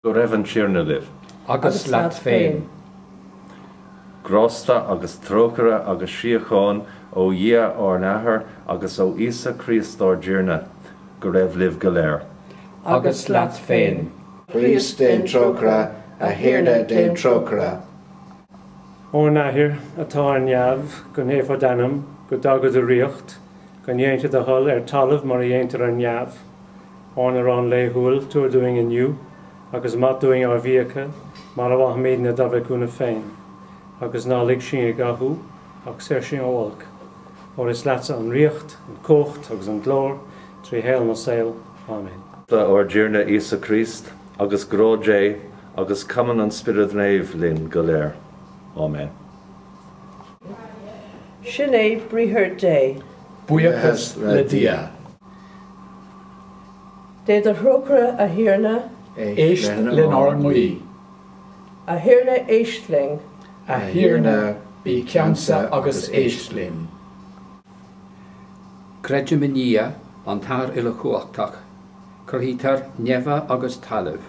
Go raibh an Tiarna libh. Agus leat féin. Grásta agus trócaire agus síocháin ó Dhia ár nAthair agus ó Íosa Críost ár dTiarna, go raibh libh go léir. Agus leat féin. Chríost, déan trócaire, a Thiarna, déan trócaire. Ár nAthair, atá ar neamh, go naofar d'ainm, go dtaga do ríocht, go ndéantar do thoil ar talamh mar a dhéantar ar neamh. Ár n-arán laethúil, tabhair dúinn inniu, agus maith dúinn ár bhfiacha, mar a mhaithimidne dár bhféichiúnaibh féin. Agus ná lig sinn i gcathú, ach saor sinn ó olc. Óir is leatsa an ríocht, an chumhacht agus an glóir, trí shaol na saol. Áiméan. Ár dTiarna Íosa Críost, agus grá Dé, agus cumann an Spioraid Naoimh linn go léir. Áiméan. Sin é briathar Dé. Buíochas le Dia. Dé do thrócaire, a Thiarna. Éist lenár nguí. A Thiarna, éist linn. A Thiarna, bí ceansa agus éist linn. Creidim i nDia, an tAthair Uilechumhachtach, Cruthaíteoir neimhe agus talaimh.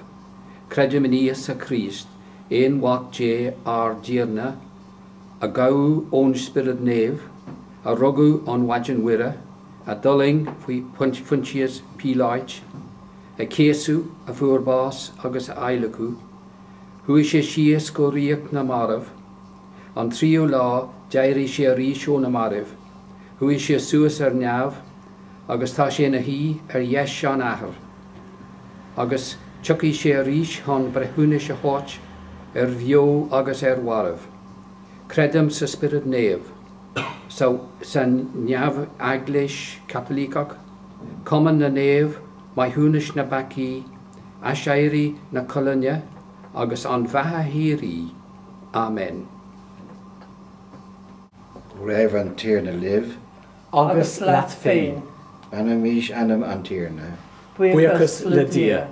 Creidim in Íosa Críost, aon Mhac Dé ár dTiarna, a gabhadh ón Spiorad Naomh, a rugadh ón Mhaighdean Mhuire, a d'fhulaing faoi Phointias Píoláit, a céasadh, a fuair bás agus a adhlacadh, chuaigh sé síos go ríocht na marbh, an tríú lá d'éirigh sé arís ó na mairbh, chuaigh sé suas ar neamh agus tá sé ina shuí ar dheis an Athar, agus tiocfaidh sé arís chun breithiúnais a thabhairt ar bheo agus ar mhairbh. Creidim sa Spiorad Naomh. sa Neamh-Eaglais Chaitliceach, Cumann na Naomh, maithiúnas na bpeacaí, aiséirí na colainne agus an bheatha shíoraí. Amen. Go raibh an Tiarna libh. Agus leat féin. Beannaímis ainm an Tiarna. Buíochas le Dia.